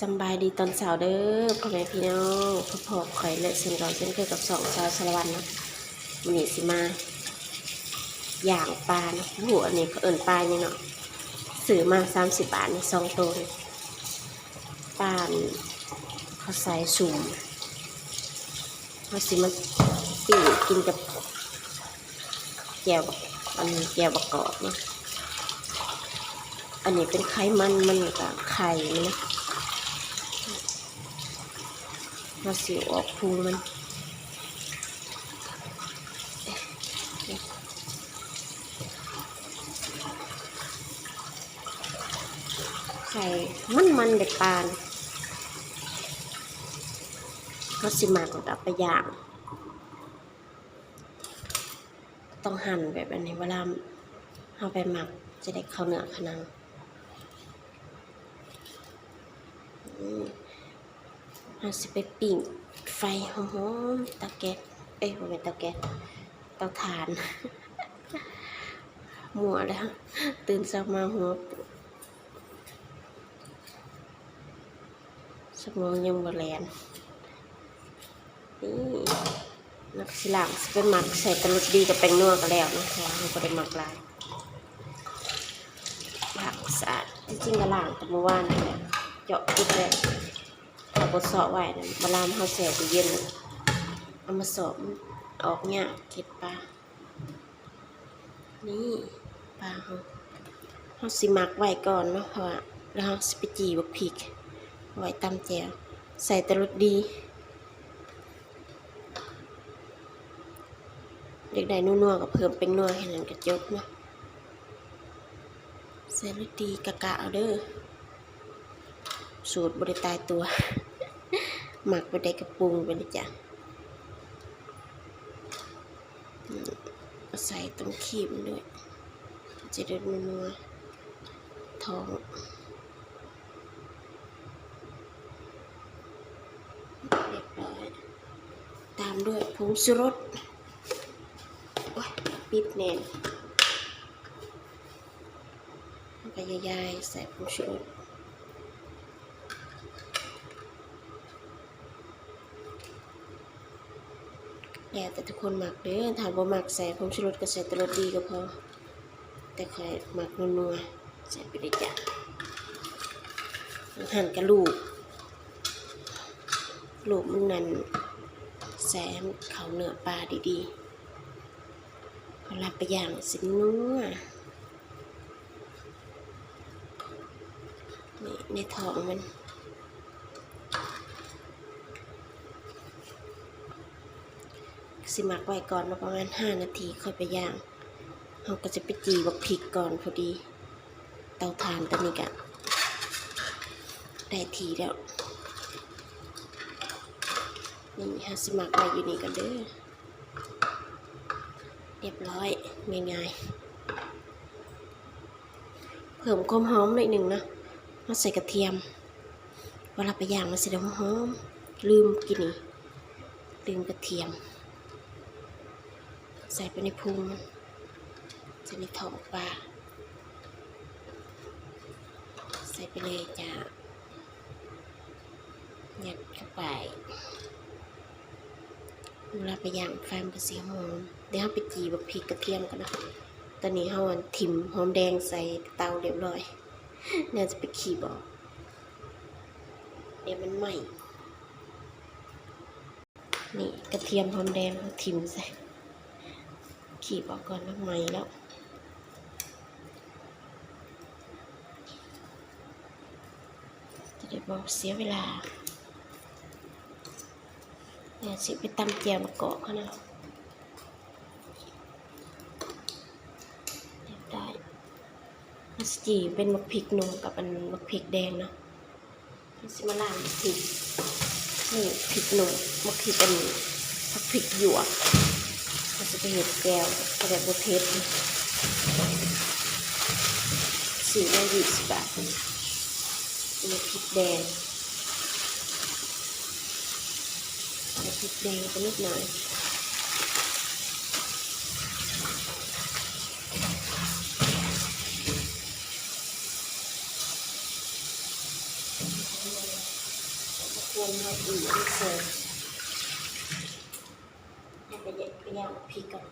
ສຳບາຍດີຕອນເຊົ້າເດີພໍ່ແມ່ພີ່ນ້ອງ ພົບພໍ້ຂ້ອຍແລະເຊັ່ນເກົ່າເຊັ່ນເຄີຍກັບຊ່ອງສາວສາລະວັນເນາະ. ມື້ນີ້ຊິມາຍ່າງປາເນາະ. ໂອ້ ອັນນີ້ເຂົາເອີ້ນປາຫຍັງເນາະ? ຊື້ມາສາມສິບບາດນີ້ ສອງໂຕນີ້ ປາເຂົາໃສ່ຊຸມ. ເຮົາຊິມາປີ້ງກິນກັບແຈ່ວບັກ ອັນແຈ່ວບັກກອກເນາະ. ອັນນີ້ເປັນໄຂມັນມັນ ແລ້ວກະໄຂ່ມັນນະ. ເຮົາຊິເອົາອອກພຸງມັນ. ໄຂ່ມັນມັນເດປານ ເຮົາຊິໝັກແລ້ວກະເອົາໄປຍ່າງ. ຕ້ອງຫັ່ນແບບອັນນີ້ ເວລາເຮົາໄປໝັກຈະໄດ້ເຂົ້າເນື້ອເຂົ້າໜັງ. ອືມ ເຮົາຊິໄປປີ້ງໄຟຫອມໆ ເຕົາແກັສ ເອີຍ ບໍ່ແມ່ນເຕົາແກັສ ເຕົາຖ່ານ. ມົວແລ້ວ ຕື່ນເຊົ້າມາຫົວ ສະໝອງຍັງບໍ່ແລ່ນ. ນີ້ ນັກຊິລ້າງ ຊິໄປໝັກໃສ່ແຕ່ລົດດີກັບແປ້ງນົວກໍແລ້ວເນາະ ເພາະວ່າເຮົາບໍ່ໄດ້ໝັກຫຼາຍ. ລ້າງສະອາດ ທີ່ຈິງກໍລ້າງແຕ່ມື້ວານນີ້ແຫຼະ ເຈາະປິດແລ້ວ. ຖ້າບໍ່ເຊາະໄວ້ນັ້ນ ເວລາເຮົາແຊ່ຕູ້ເຢັນ ເອົາມາເຊາະ ມັນອອກຍາກ ເຮັດປາ. ນີ້ປາເຮົາ ເຮົາຊິໝັກໄວ້ກ່ອນເນາະ ເພາະວ່າແລ້ວເຮົາຊິໄປຈີ່ບັກພິກໄວ້ຕຳແຈ່ວ ໃສ່ແຕ່ລົດດີ. ຢາກໄດ້ນົວໆ ກໍເພີ່ມແປ້ງນົວແຄ່ນັ້ນກໍຈົບເນາະ. ໃສ່ລົດດີກະກະເອົາເດີ ສູດບໍ່ໄດ້ຕາຍຕົວ ມັກແບບໃດກໍປຸງໄປເລີຍຈ້ະ. ໃສ່ຕົ້ນຄຣີມດ້ວຍ ຈະໄດ້ນົວໆ ທ້ອງ. ຮຽບຮ້ອຍ ຕາມດ້ວຍຜົງຊູລົດ. ໂອ້ຍ ປິດແໜ້ນ ແລ້ວກໍຢາຍໆ ໃສ່ຜົງຊູລົດ. ແລ້ວແຕ່ທຸກຄົນມັກເດີ ຖ້າບໍ່ມັກໃສ່ຜົງຊູລົດກໍໃສ່ແຕ່ລົດດີກໍພໍ ແຕ່ຂ້ອຍມັກນົວໆ ໃສ່ໄປເລີຍຈ້ະ. ຫັ້ນກະລູບ ລູບມັນນັ້ນ ໃສ່ໃຫ້ມັນເຂົ້າເນື້ອປາດີໆ ເວລາໄປຍ່າງຊິນົວ. ນີ້ໃນທ້ອງມັນ ຊິໝັກໄວ້ກ່ອນເນາະ ປະມານຫ້ານາທີຄ່ອຍໄປຍ່າງ. ເຮົາກໍຈະໄປຈີ່ບັກພິກກ່ອນ ພໍດີເຕົາຖ່ານຕົວນີ້ກະໄດ້ທີ່ແລ້ວ. ນີ້ເຮົາຊິໝັກໄວ້ຢູ່ນີ້ກ່ອນເດີ. ຮຽບຮ້ອຍ ງ່າຍໆ. ເພີ່ມຄວາມຫອມໜ້ອຍໜຶ່ງເນາະ ເຮົາໃສ່ກະທຽມ ເວລາໄປຍ່າງມັນຊິໄດ້ຫອມໆ. ລືມກີ້ນີ້ ລືມກະທຽມ ໃສ່ໄປໃນພຸງມັນ ໃສ່ໃນທ້ອງປາ ໃສ່ໄປເລີຍຈ້າ. ຍັດເຂົ້າໄປ ເວລາໄປຍ່າງໄຟມັນກໍຊິຫອມ. ດຽວເຮົາໄປຈີ່ບັກພິກກະທຽມກ່ອນເນາະ. ຕອນນີ້ເຮົາ ອັນ ຖິ້ມຫອມແດງໃສ່ເຕົາຮຽບຮ້ອຍ ດຽວຈະໄປຄີບອອກ ດຽວມັນໄໝ້. ນີ້ກະທຽມຫອມແດງເຮົາຖິ້ມໃສ່ ຄີບອອກກ່ອນ ມັນໄໝ້ແລ້ວ. ຈະໄດ້ບໍ່ເສຍເວລາ. ດຽວຊິໄປຕຳແຈ່ວມະກອກກ່ອນເນາະ. ໄດ້ ເຮົາຊິຈີ່ເປັນບັກພິກໜຸ່ມກັບ ອັນ ບັກພິກແດງເນາະ. ເຮົາຊິມາລ້າງພິກ ນີ້ພິກໜຸ່ມ ບັກພິກ ອັນ ບັກພິກຫຍວກ ເຮົາຊິໄປເຮັດແຈ່ວ ເຮົາແບບບໍ່ເຜັດ. ຊື້ມາ ຊາວບາດ. ນີ້ພິກແດງ ໃສ່ພິກແດງໄປນິດໜ້ອຍ. ເ ອີກອັນເຊີນ ແລ້ວກໍຍ່າງພິກກ່ອນ.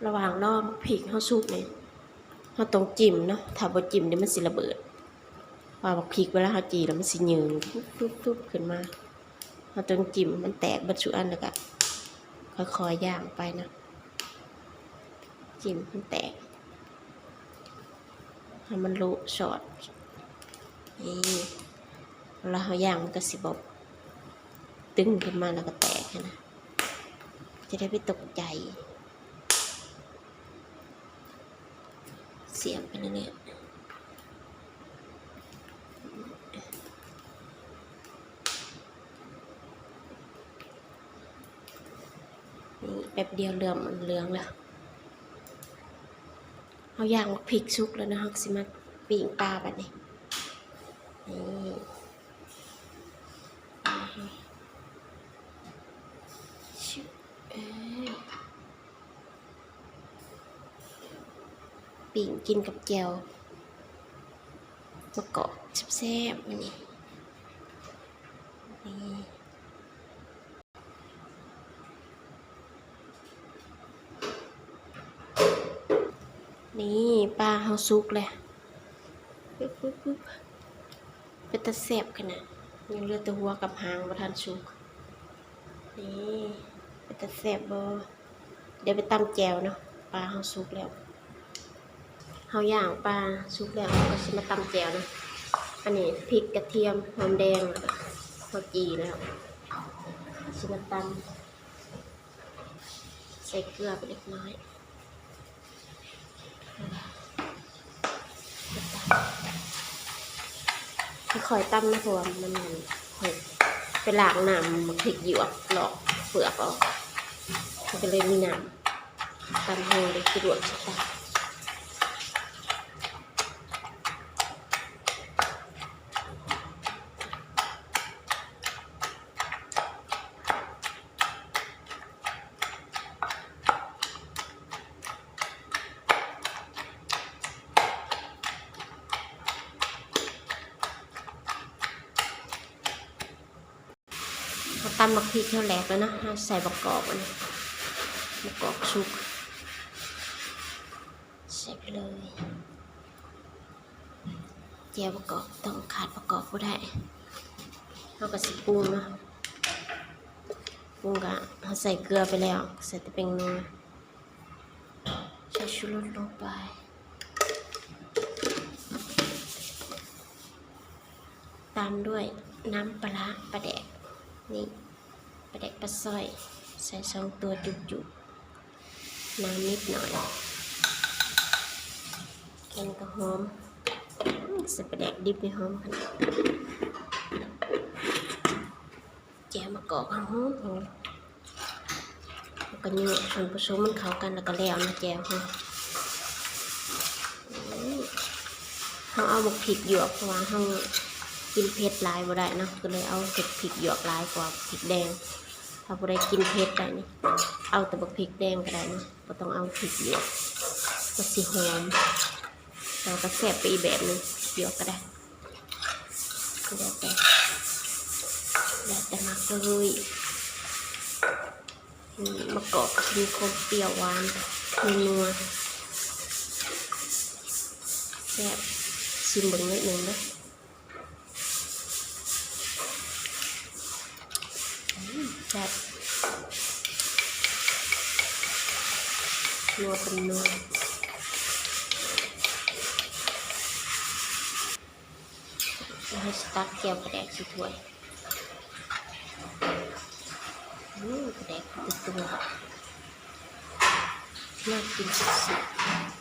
ລະຫວ່າງລໍໝາກພິກເຮົາສຸກນີ້ ເຮົາຕ້ອງຈິ້ມເນາະ, ຖ້າບໍ່ຈິ້ມນີ້ມັນຊິລະເບີດ. ເພາະວ່າໝາກພິກເວລາເຮົາຈີ່ແລ້ວມັນຊິຍືງຟຶບໆຂຶ້ນມາ. ເຮົາຕ້ອງຈິ້ມໃຫ້ມັນແຕກເບິດສູ່ອັນ ແລ້ວກະຄ່ອຍໆຍ່າງໄປນະ, ຈິ້ມໃຫ້ມັນແຕກ ໃຫ້ມັນໂລະຊອດ. ນີ້ ເວລາເຮົາຍ່າງມັນກະຊິບໍ່ຕຶງຂຶ້ນມາແລ້ວກະແຕກຫັ້ນນະ, ຈະໄດ້ບໍ່ຕົກໃຈ. ສຽບໄປເລື້ອຍໆ. ນີ້ແປັບດຽວເຫຼື້ອມ ເຫຼືອງແລ້ວ. ເຮົາຍ່າງໝາກພິກສຸກແລ້ວເນາະ, ເຮົາກະຊິມາປີ້ງປາບາດນີ້. ນີ້ ເອີ ປີ້ງກິນກັບແຈ່ວມະກອກແຊບໆ ມື້ນີ້. ນີ້ ນີ້ ປາເຮົາສຸກແລ້ວ. ປຶບໆໆ. ເປັນຕາແຊບຂະໜາດ, ຍັງເຫຼືອແຕ່ຫົວກັບຫາງບໍ່ທັນສຸກ. ນີ້ ເປັນຕາແຊບບໍ່? ດຽວໄປຕຳແຈ່ວເນາະ. ປາເຮົາສຸກແລ້ວ, ເຮົາຍ່າງປາສຸກແລ້ວ ເຮົາກະຊິມາຕຳແຈ່ວເນາະ. ອັນນີ້ພິກ ກະທຽມ ຫອມແດງ ແລ້ວກະເຮົາຈີ່ແລ້ວ, ຊິມາຕຳ ໃສ່ເກືອໄປເລັກນ້ອຍ. ຄ່ອຍໆຕຳນະ ເພາະວ່າມັນ ຂ້ອຍໄປລ້າງນ້ຳໝາກພິກຫຍວກ ລອກເປືອກອອກ ມັນກະເລີຍມີນ້ຳ, ຕຳແຮງເລີຍສະດວກສະບາຍ. ເຮົາຕຳໝາກພິກເຮົາແຫຼກແລ້ວເນາະ, ເຮົາໃສ່ບັກກອກ ອັນນີ້ ບັກກອກສຸກ ໃສ່ໄປເລີຍ. ແຈ່ວບັກກອກ ຕ້ອງຂາດບັກກອກບໍ່ໄດ້. ເຮົາກະຊິປຸງເນາະ, ປຸງກະ ເຮົາໃສ່ເກືອໄປແລ້ວ, ໃສ່ແຕ່ແປ້ງນົວ, ໃສ່ຊູລົດລົງໄປ ຕາມດ້ວຍນ້ຳປາຮ້າ ປາແດກ ນີ້ ປາແດກປາຊອຍ ໃສ່ສອງຕົວຈຸກໆ ນ້ຳນິດໜ້ອຍ ກິ່ນກະຫອມ. ໃສ່ປາແດກດິບນີ້ຫອມຂະໜາດ. ແຈ່ວມະກອກຫອມໆ ແລ້ວກະຍົວສ່ວນປະສົມມັນເຂົ້າກັນ ແລ້ວກະແລ້ວນະແຈ່ວເຮົາ. ເຮົາເອົາໝາກພິກຫຍວກ ເພາະວ່າເຮົາກິນເຜັດຫຼາຍບໍ່ໄດ້ເນາະ, ກະເລີຍເອົາເຜັດ ພິກຫຍວກຫຼາຍກວ່າພິກແດງ. ຖ້າຜູ້ໃດກິນເຜັດໄດ້ນີ້ ເອົາແຕ່ບັກພິກແດງກະໄດ້ເນາະ, ບໍ່ຕ້ອງເອົາພິກຫຍວກ ມັນຊິຫອມ. ແລ້ວກະແຊບໄປອີກແບບໜຶ່ງ ຫຍວກກະໄດ້. ແລ້ວແຕ່ ແລ້ວແຕ່ມັກເລີຍ. ອືມ ມະກອກກະຊິມີຄວາມປ່ຽວຫວານ ນົວໆ ແຊບ. ຊີມເບິ່ງໜ້ອຍໜຶ່ງເດີ. ອືມ ແຊບ ນົວເປັນນົວ. ແລ້ວເຮົາຊິຕັກແຈ່ວປາແດກໃສ່ຖ້ວຍ. ໂອ້ ປາແດກເປັນຕົວ ໜ້າກິນສຸດໆ.